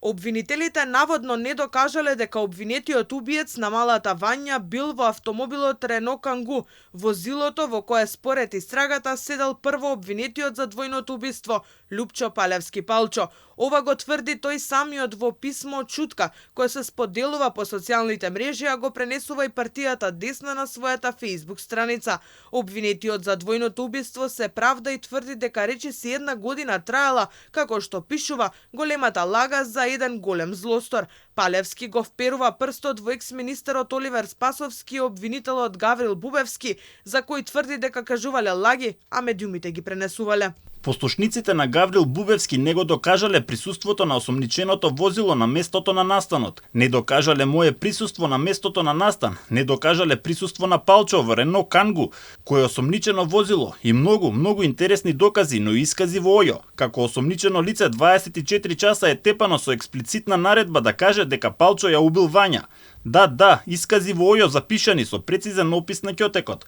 Обвинителите наводно не докажале дека обвинетиот убиец на малата Вања бил во автомобилот Рено Кангу, возилото во кое според истрагата седел прво обвинетиот за двојното убиство, Лупчо Палевски Палчо. Ова го тврди тој самиот во писмо чутка, кое се споделува по социјалните мрежи, а го пренесува и партијата Десна на својата Facebook страница. Обвинетиот за двојното убиство се правда и тврди дека речиси 1 година траела, како што пишува, големата лага за еден голем злостор. Палевски го вперува прстот во екс-министерот Оливер Спасовски и обвинителот Гаврил Бубевски, за кој тврди дека кажувале лаги, а медиумите ги пренесувале. Послушниците на Гаврил Бубевски не го докажале присуството на осомниченото возило на местото на настанот. Не докажале мое присуство на местото на настан. Не докажале присуство на Палчо во Рено Кангу, кој е осомничено возило и многу интересни докази, но и искази во ОЈО. Како осомничено лице 24 часа е тепано со експлицитна наредба да каже дека Палчо ја убил Вања. Да, искази во ОЈО запишани со прецизен опис на ќотекот.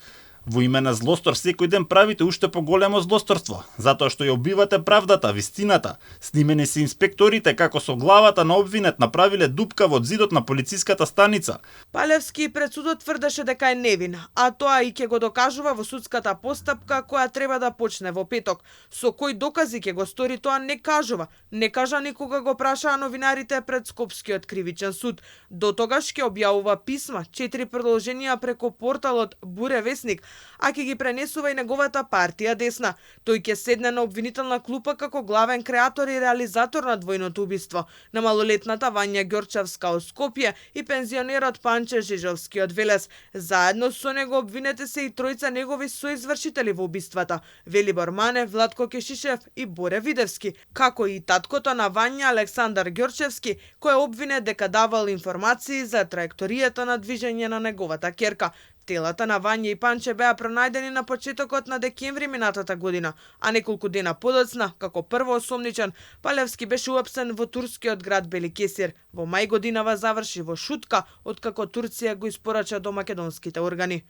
Во име на злостор секој ден правите уште поголемо злосторство, затоа што ја убивате правдата, вистината. Снимени се инспекторите како со главата на обвинет направиле дупка во зидот на полициската станица. Палевски пред судот тврдеше дека е невин, а тоа и ќе го докажува во судската постапка која треба да почне во петок. Со кои докази ќе го стори тоа не кажува. Не кажа никога, го прашаа новинарите пред Скопскиот кривичен суд. До тогаш ќе објавува писма, 4 продолженија преку порталот Буре весник, а ќе ги пренесува и неговата партија Десна. Тој ќе седне на обвинителна клупа како главен креатор и реализатор на двојното убиство на малолетната Вања Ѓорчевска од Скопје и пензионерот Панче Жежовски од Велес. Заедно со него обвинети се и тројца негови соизвршители во убиствата: Велибор Манев, Владко Кешишев и Боре Видевски, како и таткото на Вања Александар Ѓорчевски, кој е обвинет дека давал информации за траекторијата на движење на неговата ќерка. Телата на Вања и Панче беа пронајдени на почетокот на декември минатата година, а неколку дена подоцна, како прво осомничен, Палевски беше уапсен во турскиот град Беликесир. Во мај годинава заврши во Шутка, откако Турција го испорача до македонските органи.